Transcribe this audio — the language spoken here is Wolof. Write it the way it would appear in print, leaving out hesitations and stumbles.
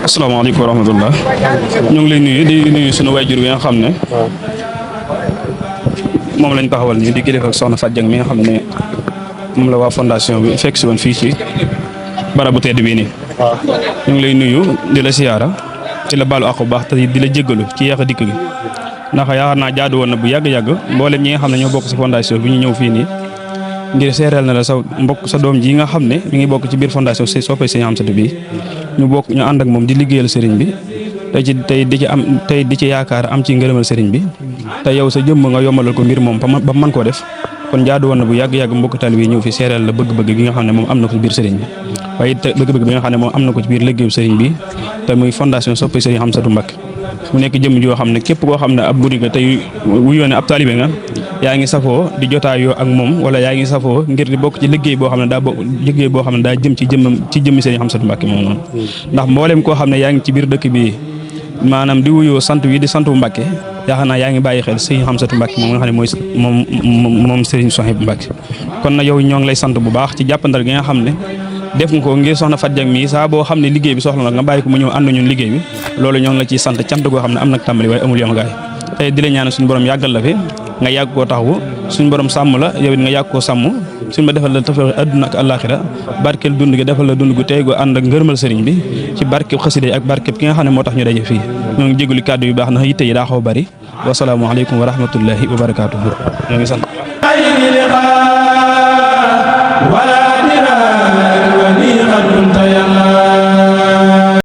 asalaamaaleykum wa rahmatullah ñu ngi lay nuyu di nuyu sunu waajur wi nga xam ne moom lañ taxawal nii di kilifa ak soxna Fatou Dieng mi nga xam ne moom la waa fondation bi fekk si woon fii ci barabu tedd bii nii. ñu ngi lay nuyu di la siyaara di la baalu àq bu baax te di la jéggalu ci yéex a dikk gi ndax yaakaar naa jaadu woon na bu yàgg-yàgg mboolem ñi nga xam ne ñoo bokk ci fondation bi ñu ñëw fii nii ngir seereel na la sa mbokk sa doom ji nga xam ne mi ngi bokk ci biir fondation soppay Sëriñ Amsatu bi ñu ànd ak moom di liggéeyal sëriñ bi tey di ci yaakaar am ci ngërëmal sëriñ bi te yow sa jëmm nga yombalal ko mbir moom ba mën koo def kon jaadu woon na bu yàgg-yàgg mbokk taalibe yi ñëw fi seereel la bëgg-bëgg gi nga xam ne moom am na ko ci biir sëriñ bi waaye it bëgg-bëgg bi nga xam ne moom am na ko ci biir liggéeyu sëriñ bi te muy fondation soppay Sëriñ Amsatu Mbacké mu nekk jëmm joo xam ne képp koo xam ne ab murid nga tey wuyoo ne ab taalibe nga yaa ngi safoo di jotaayoo ak moom wala yaa ngi safoo ngir di bokk ci liggéey boo xam ne daa jëm ci jëmmi Sëriñ Amsatu Mbacké moom noonu ndax mboolem koo xam ne yaa ngi ci biir dëkk bi maanaam di wuyoo sant wi di santu Mbacké yaakaar naa yaa ngi bàyyi xel Sëriñ Amsatu Mbacké moom nga xam ne mooy moom Sëriñ Souhaïbou Mbacké kon nag yow ñoo ngi lay sant bu baax ci jàppandal gi nga xam ne def nga ko ngir soxna Fatou Dieng mii saa boo xam ne liggéey bi soxla na nga bàyyi ko mu ñëw ànd ñun liggéey bi loolu ñoo ngi la ciy sant cant goo xam ne am nag tàmbali waaye amul yom gaay tey di la ñaan suñu borom yàggal la fi nga yàgg koo taxawu suñu borom sàmm la yow it nga yàgg koo sàmm suñu ba defal la tafeex adduna ak àllaaxira barkeel dund gi defal la dund gu tey gu ànd ak ngërëmal sëriñ bi ci barkeb xasida yi ak barkeb ki nga xam ne moo tax ñu daje fii ñoo ngi jégalu kàddu yu baax ndax yitte yi daa xaw bari wasalaamu aleykum wa rahmatullahi wa barakaatuhu ñoo ngi sant ولا ترى ولي قد كنت يلا